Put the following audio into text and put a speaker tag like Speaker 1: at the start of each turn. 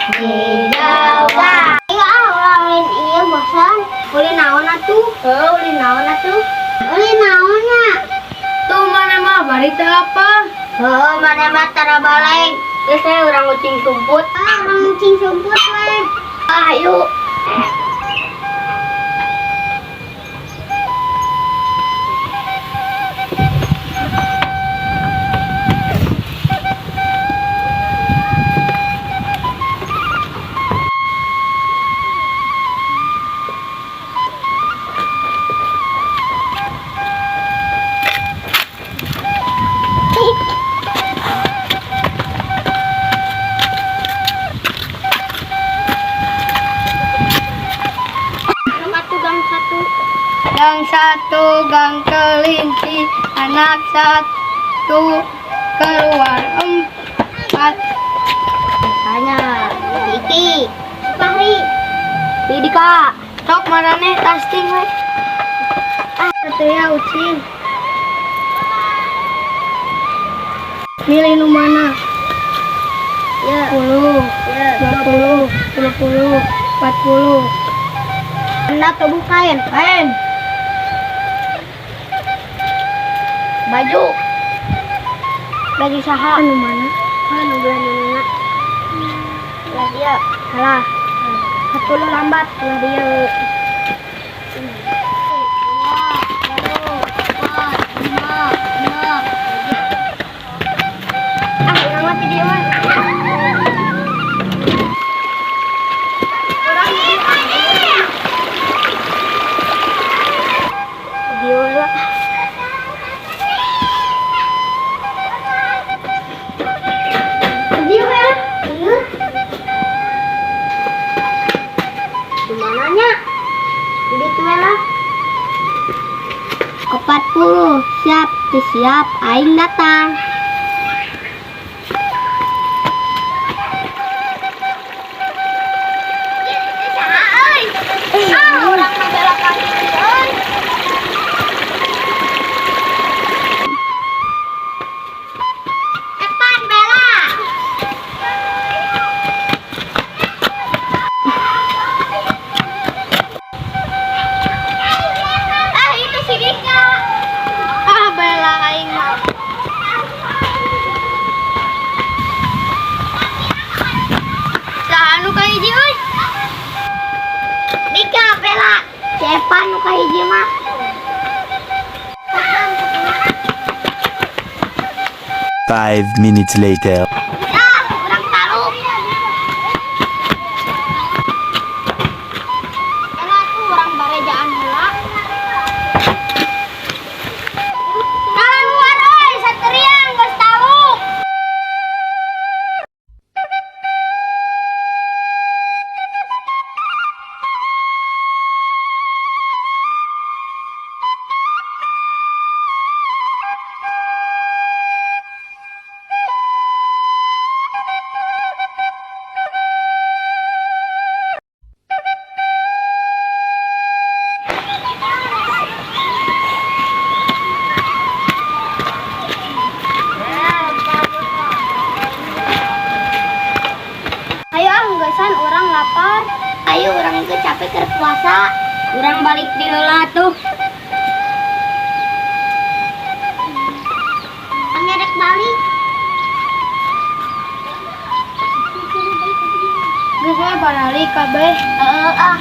Speaker 1: Di Jawa. Ayo ah, ulah ulin ieu bosan. Ulin naon atuh? Heuh, ulin naon atuh? Ulin naon nya?
Speaker 2: Tuh mana mah bari teu apa?
Speaker 1: Heuh, mana mah tara balik.
Speaker 2: Geus we urang ucing sumput.
Speaker 1: Ah, urang ucing sumput we. Ah, ayo. Satu gang satu.
Speaker 2: Gang satu, gang kelinci, anak satu, keluar empat.
Speaker 1: Misalnya Iki, Fahri, Didika.
Speaker 2: Sok marane tasting we.
Speaker 1: Ah, satria ucing.
Speaker 2: Milih nu mana?
Speaker 1: Ya,
Speaker 2: 10,
Speaker 1: ya.
Speaker 2: 20, 30, 40.
Speaker 1: Anda kebukain.
Speaker 2: Lain.
Speaker 1: Baju. Baju saha?
Speaker 2: Anu mana?
Speaker 1: Anu belah mana? Lah dia. Salah. 10 lambat lah dia. 2, 3, 4, 5, 6, 7. Ah, urang mah ti dieu mah. Urang di dieu lah. Dieu ya. Ieu. Di mananya? Di ditu we lah. 40 siap, teu siap, aing datang. Ah, urang mah belok kaki euy. Epan bela. Ah, itu si Dika.
Speaker 2: Ah, bela aing mah. Saha anu kahiji euy?
Speaker 1: Dika bela. Si Epan nu kahiji mah.
Speaker 3: 5 minutes later.
Speaker 1: Ah, urang taluk. Elah tuh urang barejaan heula. Kalaluan euy, sateriang geus taluk. Ayo ah, geusan urang lapar. Ayo urang ge capek keur puasa.
Speaker 2: Urang balik di heula tuh.
Speaker 1: Angerek balik.
Speaker 2: Geus we baralik kabeh.
Speaker 1: Heeh ah.